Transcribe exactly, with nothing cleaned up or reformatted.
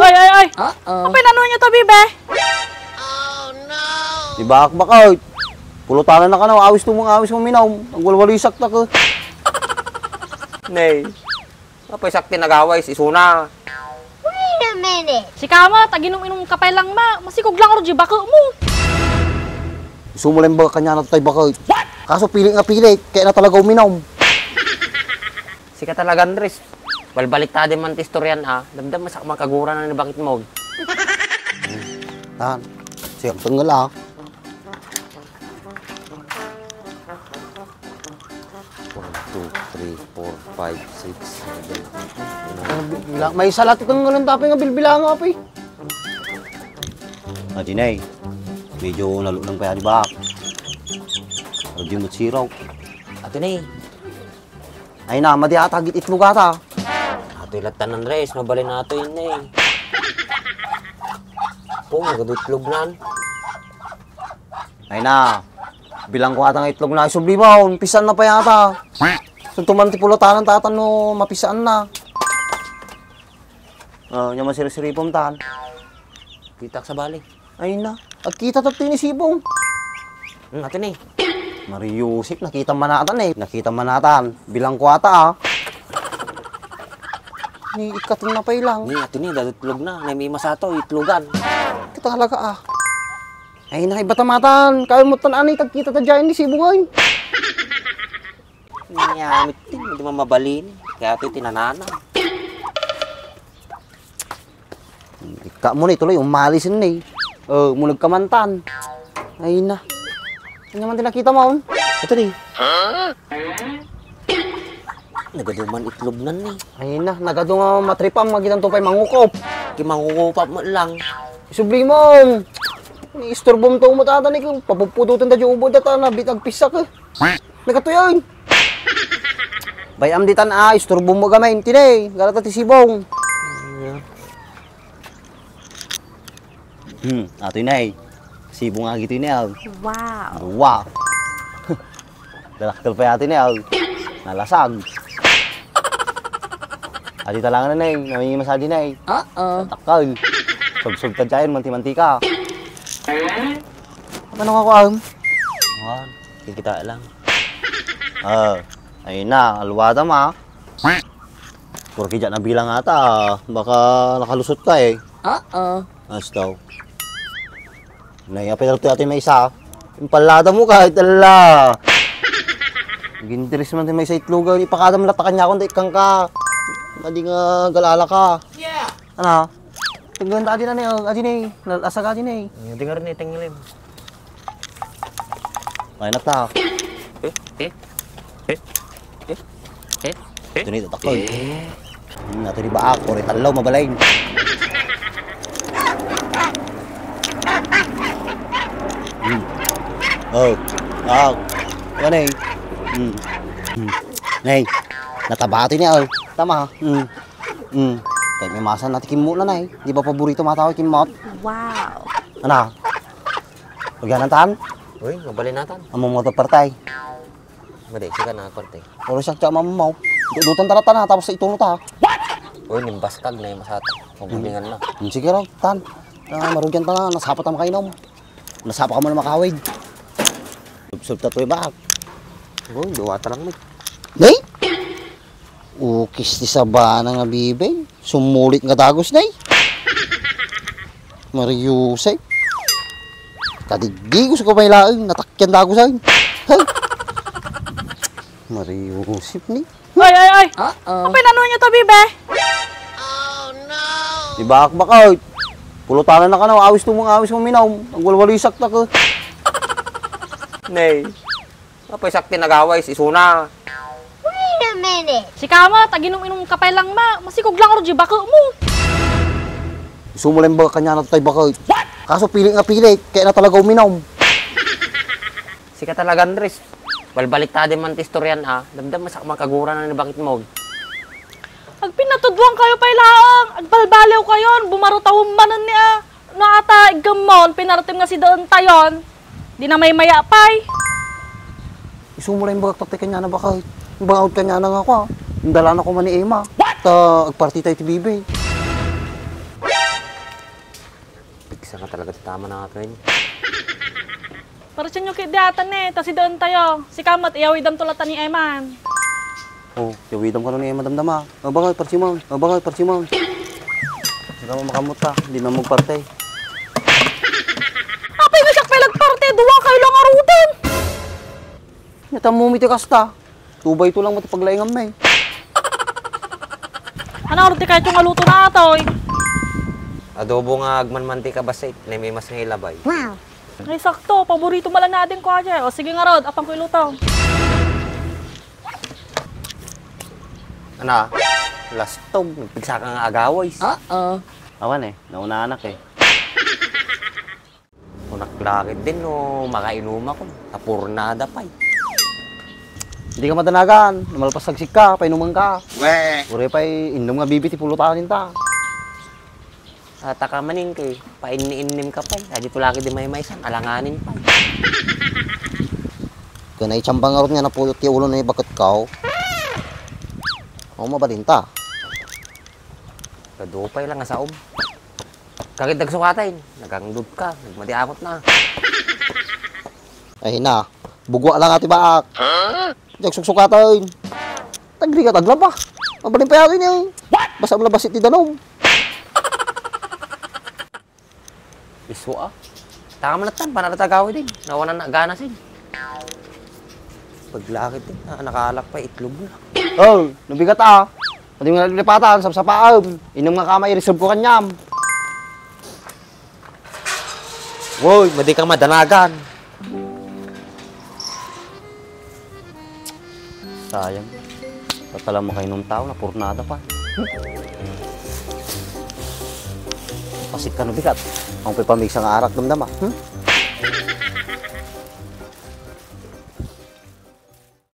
Ay, ay, ay! Ah, ah. Apay, nano niyo to, bibe? Di ba, akbakay? Pulutananna kano, awis to mong awis mong minawm. Agwalwalisakta ka. Nay, apay sakti nagawis, isuna. Wait a minute. Sika met, aginum-inum ka pay lang ma. Masikog lang aro di baka mo. Isu mo lang baga kanya na tay baka. Kaso pili nga pili, kaya na talaga uminom. Sika talaga, Andres. Balbaliktadem man ti istoryan, a. Damdam, masak makagura na ni bakit mo. Tan, siyang tunggal, a. One, two, three, four, five, six, seven, eight, nine. Bila-, may salat itong ngalon tapi nga bilbilangan, apoy. Ah, di na eh. Medyo nalo lang pa yan, di ba? Medyo matsiraw. Ato na eh. Ay na, madi ata, git itlog ata. Ato ilatan, Andres, mabalin ato yun eh. Pung, nagadu itlog nan. Ay na, bilang ko ata nga itlog na isubli mo, umpisan na pa yata. Suntuman ti pulatanan tatan no mapisaan na. Oh, nya masirisiripom tan. Kitak sa bali. Ay na, agkita tattay ni Sibong. Hmm, ato ni. Mario Joseph, nakita manatan eh. Nakita manatan. Bilang ko ata ah. Ni ikatin na pay lang. Ni ato ni, dadutlog na. Nay may masato, itlogan. Kita talaga ah. Ay na, iba tamatan. Kayo mo tan ani, tagkita ta dyan ni Sibong ay. Niya, mitin, di mamabalin. Kaya ito tinanana. Ika mo ni tuloy, umalis ni. Oh, munag ka mantan. Ay na. Ano man tinakita mo? Ito ni. Nagadu man itlog nan ni. Ay na, nagadu nga matripam, magitan to pa'y mangukop. Kimangukop mo lang. Isubli mo. Ni istorbo mo to mo tata ni kung papupututan ta di ubo data na bitag pisak eh. Nagatuyon. Bayam ditan a, isturbo mo gamay, tine, galata ti sibong. Hmm, atoy na eh. Sibong agi toy na eh. Wow. Wow. Dalakkel pa yati na eh. Nalasag. Adi talangan na eh, namimimas adi na eh. Oo. Takkel. Subsub ta dyan, manti-mantika. Ano nga ko, um? Wan, kikita lang. Ah, ayun na, alwada ma. Porke diyan na bilang ata, baka nakalusot ka eh. Oo. Astaw. Nay, apay dagitoy atoy maysa. Impalada mo ka, itala. Gindiris man ti maysa itlogan, ipakadam la ta kaniakon, ta ikkan ka. Madi nga galala ka. Yeah. Ano? Tunggan ta adi na ni, oh, adi ni. Lalasag adi ni. Hindi nga rin itenggilim. Ay, nata. Eh, eh, eh, eh, eh. Ito ni, tatakol. Eh. Hmm, nato ni ba ako, rin talaw, mabalay. Hmm. Oh, ah, ano eh? Hmm. Hmm. Nay, nataba ito niya, oh. Tama, ha? Hmm. Hmm. Kaya may masa na ti kimmo na, nay. Di ba paborito matawa kimmot? Wow. Ano? Pagyanan tan? Uy, mabalin natan. Amo mo to, partay. Madi, sika na, partay. Oro siya kaya mamaw. Dudutan ta na, tapos sa ituno ta. Uy, nimbaskag na yung masata. Pagbulingan na. Hmm, sige raw, tan. Ah, marugyan ta na, nasapa ta makainom. Nasapa ka mo na makawid. Subsub ta to, ibak. Uy, duwa ta lang, mate. Nay? Ukis ti sabana nga bibing. Sumulit nga dagus, nay. Mariusay. Kadigdigos ko pay laeng, natakyan dagus, ay. Hay. Mariusip ni. Ay, ay, ay. Uh-oh. Apay, nano niyo to, bibe? Di ba, akbak, ay? Pulutanan na ka na, awis tumong awis mong minawm. Agwalwalisak ta ka. Nay. Apay sakti nagawis, isuna. Wait a minute. Sika ma, taginum-inum ka pay lang ma. Masikog lang aro di baka mo. Isu mo lang baga kanya na tay baka. What? Kaso pili nga pili, kaya na talaga uminom. Sika talaga, Andres. Balbaliktadem man ti istoryan, a. Damdam, masak makagura na ni bakit mo. Agpinatudwang kayo pay laeng. Agbalbaliw kayon. Bumarutawem manen ni, a. No ata, iggammon, pinaratim nga sidaentayon. Di na maymaya pay. Isu mo lang bagak tatay kanya na baka. Bangawd kanya na nga ako, a. Indala na ko man ni Emma. What? Ta, agparti tayo ti bibi. Saan ka talaga ti tama na akin? Parsianyo ketdi atan ne, ta sidaentayo. Sika met, iyawidamto latta ni Eman. Oh, iyawidam kano ni Eman, damdama. Oh, bakit, parsiman? Oh, bakit, parsiman? Sika mo makamot ka, di na magparte. Apay nga siak pay nagparte, duwa kayo lang arutan. Natamu mi ti kasta. Two by two lang mo ti paglaingam na eh. Ano, ti kayo nga luto na atoy? Adobo nga agmanmantika, basta it-, nemimas nga ilabay. Ay, sakto. Paborito malanadin ko, aja. O, sige nga, Rod. Apang ko iluto. Ana, lastog. Nagpigsa ka nga agaway. Oo. Awan eh. Nauna anak eh. Kunak lakit din no makainumakon. Tapurnada pay. Hindi ka madanagan. Lumalpas sagsik ka, painuman ka. Weh. Uri pay, innom nga bibi ti pulutanin ta. Ataka manin kay, painni-innim ka pay. Adi tulaki di maymaysan, alanganin pay. Kanay tsamba ngarud nga napulot ti ulo na ibaket ka, oh. Oh, mabalinta. Kadupay lang nga saom. Kakit nagsukatay, nagangdod ka, nagmadiakot na. Ay na, bugwa lang ati baak. Huh? Di agsuksukatay. Tagri ka taglaba. Mabalin pa yata ini. What? Basta ang labas iti danom. Isu ah. Taka manatan, panara tagawi din. Nawanan na gana sin. Paglakit din, ah, nakalak pa itlog na. Oh, nabigat ah. Adi nga naglipatan, sapsapaam. Innom nga kamay, reserve ko kanyam. Woy, madi ka madanagan. Sayang. Tatala mo kayo nung tao, napurnada pa. Pasit ka no bigat. Ang pipamigsa nga arak damdama. Hmm?